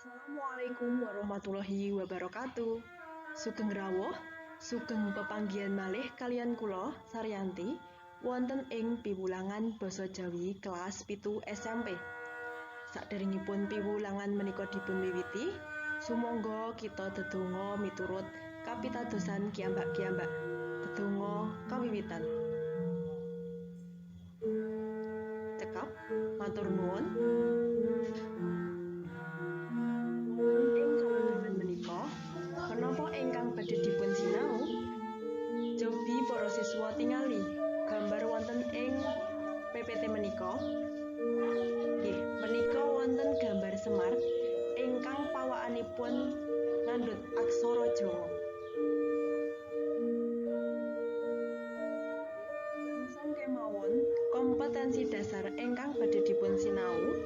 Assalamualaikum warahmatullahi wabarakatuh. Sugeng rawuh, sugeng pepanggihan malih kaliyan kula Saryanti wonten ing piwulangan basa Jawi kelas 7 SMP. Saderengipun piwulangan menika dipun wiwiti, sumangga kita dedonga miturut kapitadosan kiyambak-kiyambak. Dedonga kawiwitan. Cekap, matur nuwun. Wonten ing kawiwitan menika, menapa ingkang badhe dipun sinau? Cobi para siswa tingali gambar wonten ing PPT menika. Nggih, menika wonten gambar Semar ingkang pawakanipun ngandhut aksara Jawa. Langsung kemawon kompetensi dasar ingkang badhe dipun sinau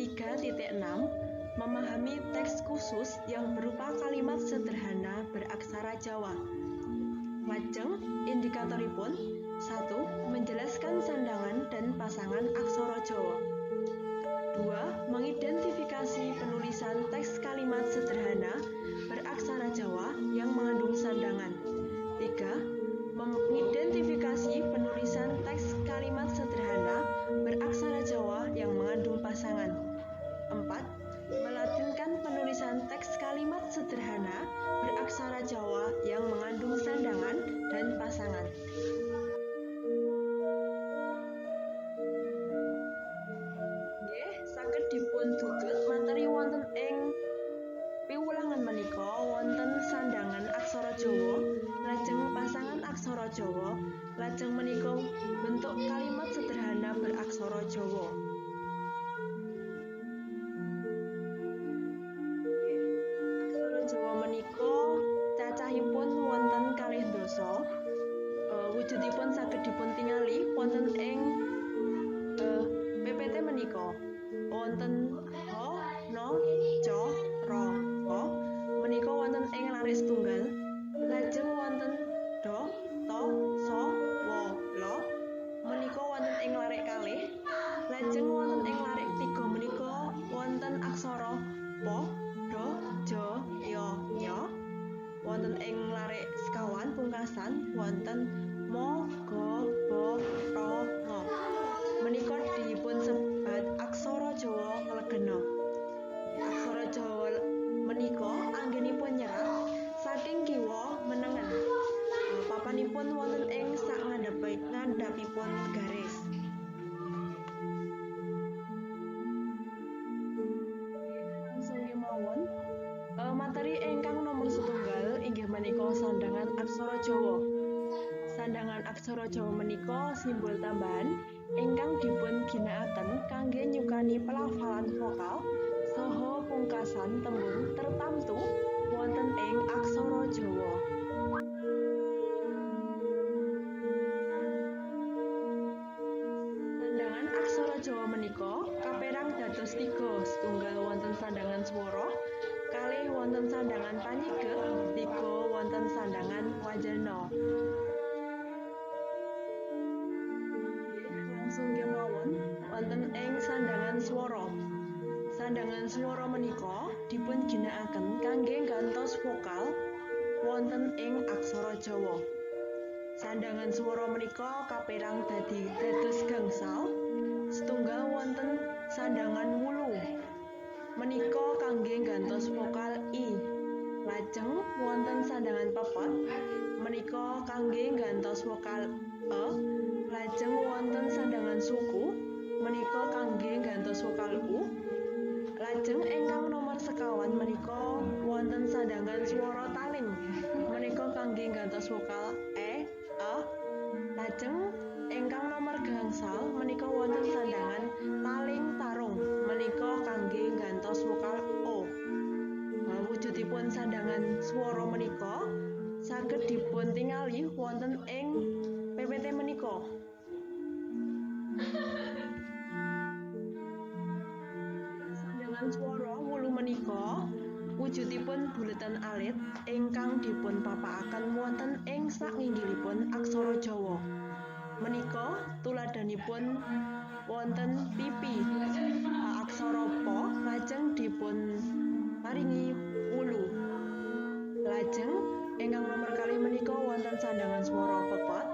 3.6 memahami teks khusus yang berupa kalimat sederhana beraksara Jawa. Lajeng indikatoripun 1. Menjelaskan sandangan dan pasangan aksara Jawa. 2. Mengidentifikasi penulisan teks kalimat sederhana beraksara Jawa yang mengandung sandangan. 3. Mengidentifikasi penulisan teks kalimat sederhana beraksara Jawa yang mengandung pasangan. 4. Melatinkan penulisan teks kalimat sederhana beraksara Jawa yang mengandung sandangan dan pasangan. Nggih, saged dipun dudut materi wonten ing piwulangan menika wonten sandangan aksara Jawa, lajeng pasangan aksara Jawa, lajeng menika bentuk kalimat sederhana beraksara Jawa. Aksara Jawa menika cacahipun wonten kalih dasa. Wujudipun saged dipun tingali wonten ing PPT menika. Wonten ho, no, co, ro, o menika wonten ing larik setunggal. Lajeng wonten do, to, so, wo, lo menika wonten ing larik kalih. Lajeng wonten ing larik tiga menika wonten aksara po, do, jo, yo, nyo. Wonten ing larik sekawan pungkasan wonten mo, go, bo, ro, ngo. Menika dipun sebat aksara Jawa nglegena. Aksara Jawa menika anggenipun nyerat saking kiwa menengen. Papanipun wonten ing sak ngandhapipun garis. Langsung kemawon. Materi ingkang nomor setunggal inggih menika sandangan aksara Jawa. Sandangan aksara Jawa menika simbol tambahan ingkang dipun ginakaken kangge nyukani pelafalan vokal saha pungkasan tembung tertamtu wonten ing aksara Jawa. Sandangan aksara Jawa menika kaperang dados tiga, setunggal wonten sandangan swara, kalih wonten sandangan panyigek, tiga wonten sandangan wajana. Langsung kemawon wonten ing sandangan swara. Sandangan swara menika dipun ginakaken kangge nggantos vokal wonten ing aksara Jawa. Sandangan swara menika kaperang dadi dados gangsal, setunggal wonten sandangan wulu. Menika kangge nggantos vokal i. Lajeng wonten sandangan pepet menika kangge nggantos vokal e. Lajeng wonten sandangan suku menika kangge nggantos vokal u. Lajeng ingkang nomor sekawan menika wonten sandangan swara taling menika kangge nggantos vokal e, a. Lajeng ingkang nomor gangsal menika wonten sandangan taling tarung menika kangge nggantos vokal o. Wujudipun sandangan swara menika saged dipun tingali wonten ing PPT menika. Sandangan swara wulu menika wujudipun buletan alit ingkang dipun papakaken wonten ing sakinggilipun aksara Jawa. Menika tuladhanipun wonten pipi aksara pa lajeng dipun paringi wulu. Lajeng ingkang nomor kalih menika wonten sandhangan swara pepet.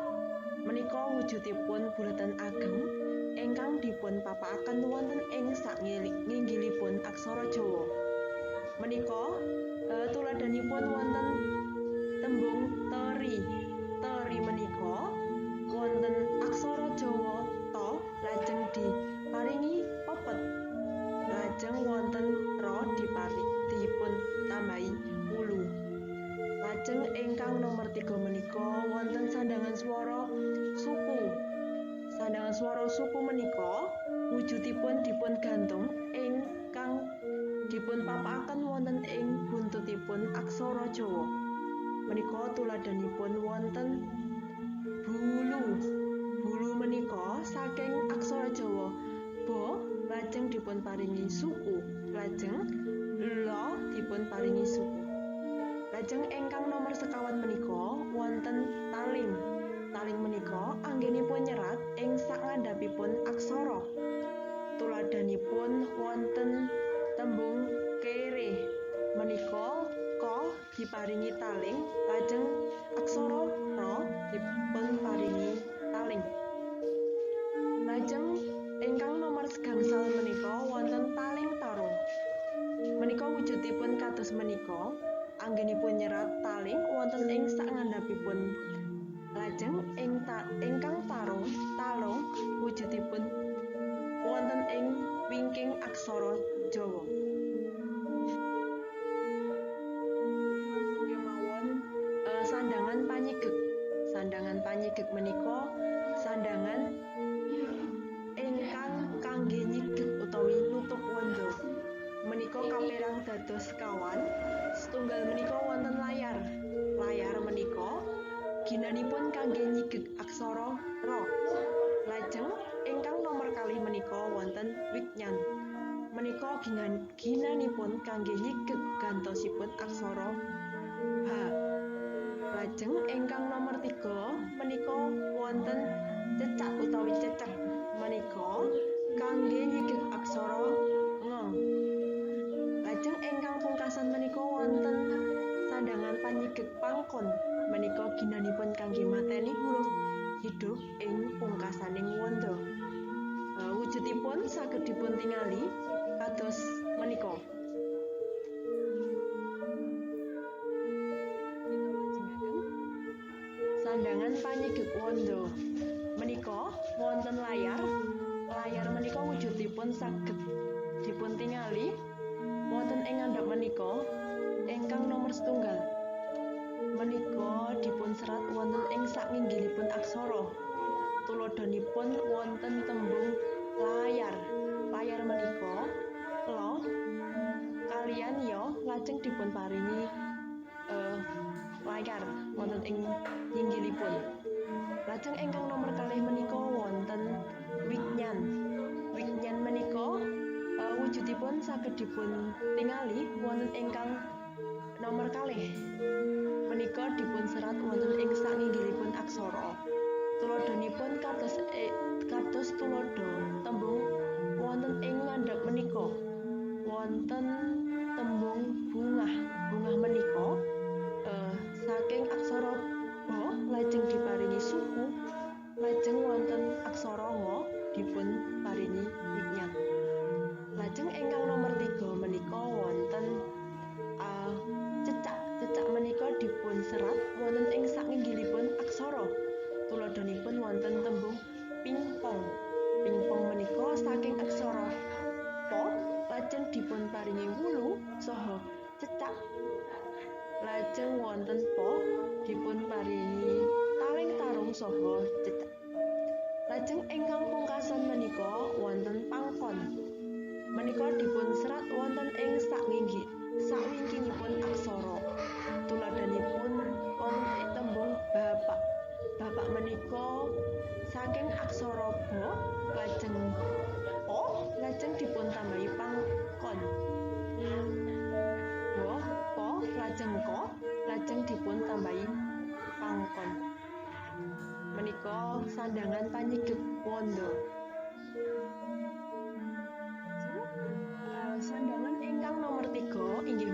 Menika wujudipun buletan ageng ingkang dipun papakaken wonten ing saknginggilipun aksara Jawa. Menika tuladhanipun wonten tembung teri. Teri menika wonten aksara Jawa ta lajeng diparingi pepet. Lajeng wonten ra dipun tambahi wulu. Lajeng ingkang nomor 3 menika wonten sandhangan swara suku. Sandhangan swara suku menika wujudipun dipun gantung ingkang dipun papakaken wonten ing buntutipun aksara Jawa. Menika tuladhanipun wonten bulu. Bulu menika saking aksara Jawa ba lajeng dipun paringi suku, lajeng la dipun paringi suku. Lajeng ingkang nomor sekawan menika wonten taling. Taling menika anggenipun nyerat ing sakngandhapipun aksara. Tuladhanipun wonten tembung kere. Menika ka diparingi taling, lajeng aksara ra dipun paringi taling. Lajeng ingkang nomor gangsal menika wonten taling tarung. Menika wujudipun kados menika, anggenipun nyerat taling wonten ing sakngandhapipun. Lajeng ingkang tarung talung wujudipun wonten ing wingking aksara Jawa. Langsung kemawon sandhangan panyigek. Sandhangan panyigek menika sandhangan ingkang kangge nyigek utawi nutup wanda. Menika kaperang dados sekawan. Setunggal menika wonten layar. Layar menika ginanipun kangge nyigek aksara ra. Lajeng ingkang nomor kalih menika wonten wignan. Menika ginanipun kangge nyigek gantosipun aksara h. Lajeng ingkang nomor 3 menika wonten cecak utawi cecek. Menika kangge nyigek aksara ng. Lajeng ingkang pungkasan menika wonten sandhangan panyigek pangkon. Menika ginanipun kangge mateni huruf hidup ing pungkasaning wanda. Wujudipun saged dipun tingali kados menika. Kita lajengaken sandhangan panyigek wanda. Menika wonten layar. Layar menika wujudipun saged dipun tingali wonten ing ngandhap menika ingkang nomor setunggal. Menika dipun serat wonten ing saknginggilipun aksara. Tuladhanipun wonten tembung layar. Layar menika la kalian ya lajeng dipun paringi layar wonten ing nginggilipun. Lajeng ingkang nomor kalih menika wonten wignan. Wignan menika wujudipun saged dipun tingali wonten ingkang nomor kalih. Menika dipun serat wonten ing sakinggilipun aksara. Tuladhanipun kados tuladha tembung wonten ing ngandhap menika. Wonten tembung bungah. Bungah menika saking aksara ba lajeng diparingi suku, lajeng wonten aksara nga dipun paringi wignan. Lajeng ingkang nomor 3 menika wonten cecak. Cecak menika dipun serat wonten ing sakinggilipun aksara. Tuladhanipun wonten tembung pingpong. Pingpong menika saking aksara pa lajeng dipun paringi wulu saha cecak. Lajeng wonten pa dipun paringi taling tarung saha cecak. Lajeng ingkang pungkasan menika wonten pangkon. Menika dipun serat wonten ing sakwingkingipun aksara. Tuladhanipun wonten tembung bapak. Bapak menika saking aksara ba lajeng pa lajeng dipun tambahi pangkon. Ba pa lajeng ko lajeng dipun tambahi pangkon. Menika sandhangan panyigek wanda. Sandhangan ingkang nomor 3 inggih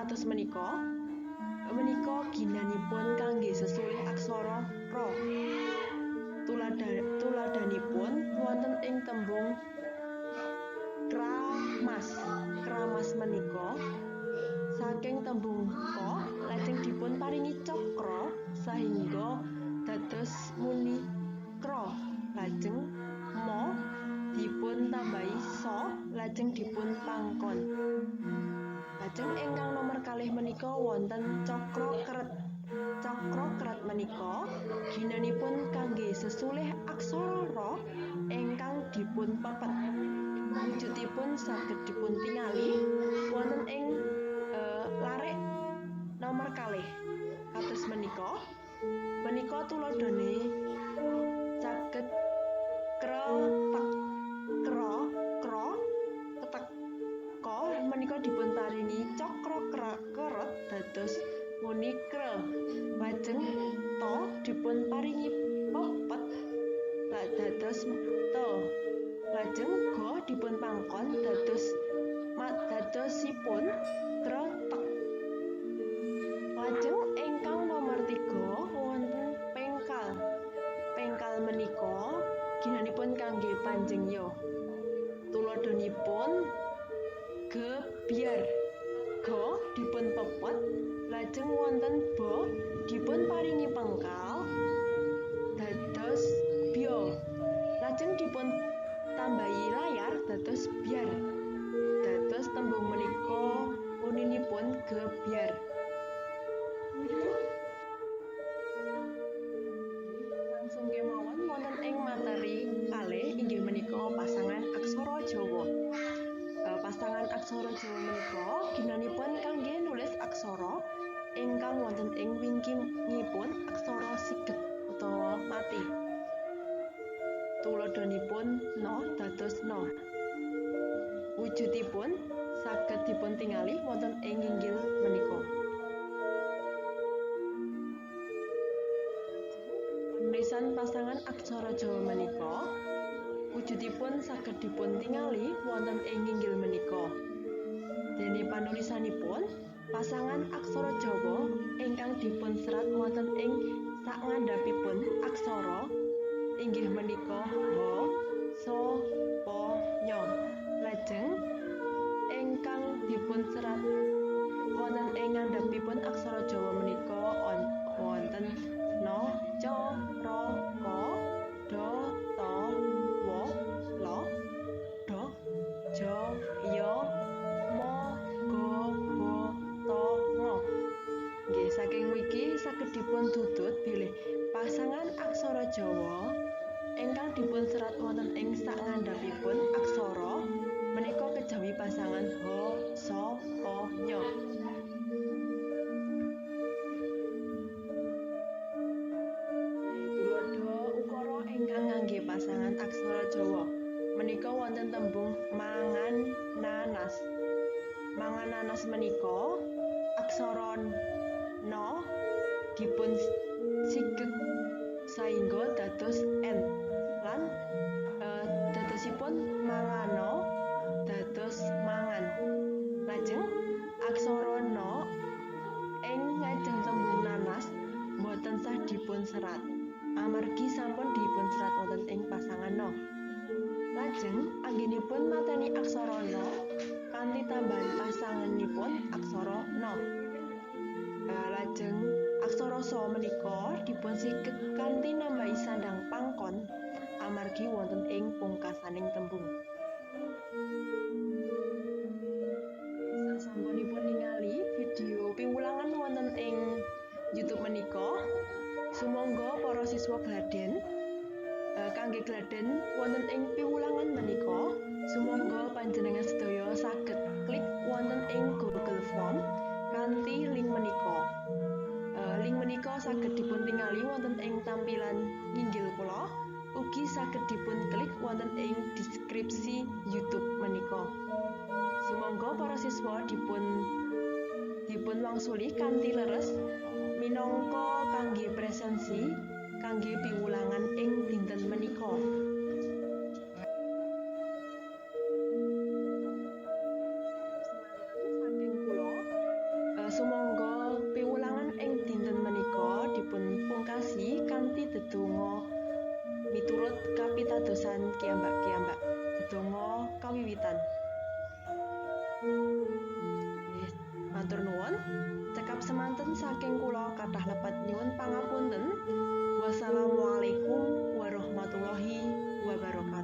Kados menika, menika ginanipun kangge sesulih aksara ra. Tuladhanipun wonten ing tembung kramas. Kramas menika saking tembung ka lajeng dipun paringi cakra sahingga dados muni kra, lajeng ma dipun tambahi sa lajeng dipun pangkon. Lajeng ingkang nomer kalih menika wonten cakra keret. Cakra keret menika ginanipun kangge sesulih aksara ra ingkang dipun pepet. Wujudipun saged dipun tingali wonten ing larik nomor kalih. Kados menika, menika tuladhane saged kretek, kra, kra, ketek. Ka menika dipun paringi cakra keret dados muni kre. Lajeng ta dipun paringi pepet dados te. Lajeng ga dipun pangkon dados dadosipun kretek. Lajeng ingkang nomor 3 wonten pengkal. Pengkal menika ginanipun kangge panjeng ya. Tuladhanipun gebyar. Ga dipun pepet lajeng wonten ba dipun paringi pengkal dados bya. Lajeng dipun tambahi layar dados byar. Dados tembung menika uninipun gebyar. Langsung kemawon wonten ing materi kalih inggih menika pasangan aksara Jawa. Pasangan aksara Jawa menika ginanipun kangge nulis aksara ingkang wonten ing wingkingipun aksara sigeg utawa mati. Tuladhanipun na dados na. Wujudipun saged dipun tingali wonten ing nginggil menika. Penulisan pasangan aksara Jawa menika wujudipun saged dipun tingali wonten ing nginggil menika. Dene panulisanipun pasangan aksara Jawa ingkang dipun serat wonten ing sakngandhapipun aksara inggih menika ha, sa, pa, nya. Lajeng ingkang dipun serat wonten ing ngandhapipun aksara Jawa menika wonten na, ca, ra, ka, dha, ta, wa, la, dha, ja, ya, ma, ga, ba, ta, nga. Nggih, saking wiki saged dipun dudut bilih pasangan aksara Jawa ingkang dipun serat wonten ing sakngandhapipun aksara menika kejawi pasangan ha, sa, pa, nya. Tuladha ukara ingkang ngangge pasangan aksara Jawa menika wonten tembung mangan nanas. Mangan nanas menika aksara na dipun sigeg saengga dados n lan dadosipun mangana dados mangan. Lajeng aksara na ing ngajeng tembung nanas boten sah dipun serat amargi sampun dipun serat wonten ing pasangan na. Lajeng anggenipun mateni aksara na kanthi tambahan pasanganipun aksara na. Lajeng aksara sa menika dipun sigeg kanthi nambahi sandhang pangkon amargi wonten ing pungkasaning tembung. Sasampunipun ningali video piwulangan wonten ing YouTube menika, sumangga para siswa gladen kangge gladen wonten ing piwulangan menika, sumangga panjenengan sedaya saged klik wonten ing Google Form kanthi link menika. Link menika saged dipun tingali wonten ing tampilan nginggil kula, ugi saged dipun klik wonten ing deskripsi YouTube menika. Sumangga para siswa dipun wangsuli kanthi leres minangka kangge presensi kangge piwulangan ing dinten menika. Saking kula pitadosan kiyambak-kiyambak. Dedonga kawiwitan. Nggih, matur nuwun. Cekap semanten saking kula kathah lepat nyuwun pangapunten. Wassalamualaikum warahmatullahi wabarakatuh.